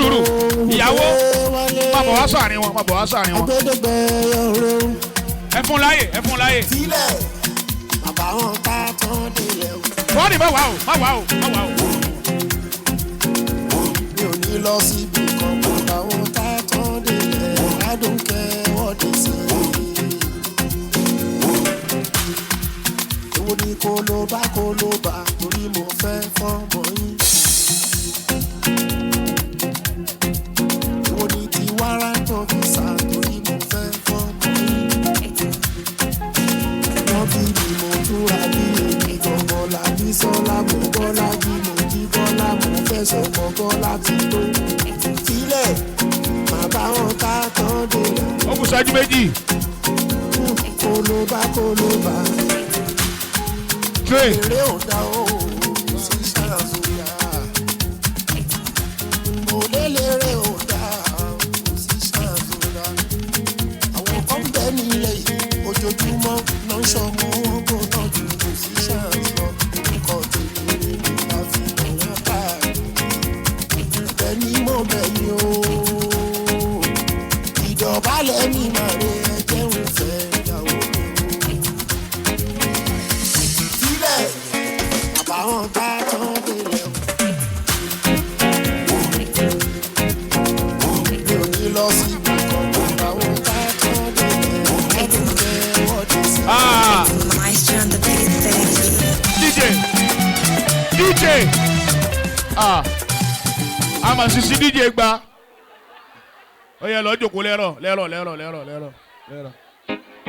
sùúrù. Ìyàwó, Wálé. má bọ̀ wá sáàrin wọn, má bọ̀ wá sáàrin wọn. Agbẹ́dẹ́gbẹ́ ọ̀rẹ́ o. Ẹ fún láyè, ẹ fún láyè. Sílẹ̀ bàbá wọn ká tán délẹ̀ o. Fọ́ọ̀nì, má wà o, má wà o, má wà o. Mi ò ní lọ síbi kan, bàbá wọn ká tán délẹ̀. Adùnkẹ́ wọ́dé sí i. Èwo ni kó ló bá kó ló bá torí mo fẹ́ fọ́mọ yín. Èwo ni ti wàrà tó fi sá torí mo fẹ́ fọ́mọ yín. Wọ́n bí mi, mo túra bí èmi gangan làbí sọ́lá, mo bọ́lá bí mo jí bọ́lá, mo fẹ́ sọ̀kọ̀ bọ́lá ti tó. Sílẹ̀ bàbá wọn ká tán délẹ̀. Ó kù ṣáájú 2. Kólóbá kólóbá. Three. Eré ò dá o, sí ṣàṣùyà. Mo lélẹ̀rẹ̀ ò dá o, sí ṣàṣùyà. Àwọn kan bẹ nílẹ̀ yìí, ojoojúmọ́ ló ń ṣọmọ wọn kó náà jù kò sí ṣàṣùyà. Nǹkan tèmi ni mo máa fi hàn wọ́n káàkiri. Ẹ̀bẹ̀ ni mo bẹ̀ yín o. Ìdọ̀bálẹ̀ mi máa rẹ ẹjẹ́ ń fẹ́ ìyàwó mi o. Sílẹ̀ àbáwọn bá tán délẹ̀ o. Mi ò ní lọ síbi kan, àbáwọn bá tán délẹ̀ o. Adùnkẹ́ wọ́dé sí. Ah, Maestro on the beat, baby. DJ, DJ, ah, a mà sisi DJ gba. Ó yẹ lọ jókòó lẹ́rọ̀ lẹ́rọ̀ lẹ́rọ̀ lẹ́rọ̀ lẹ́rọ̀ lẹ́rọ̀.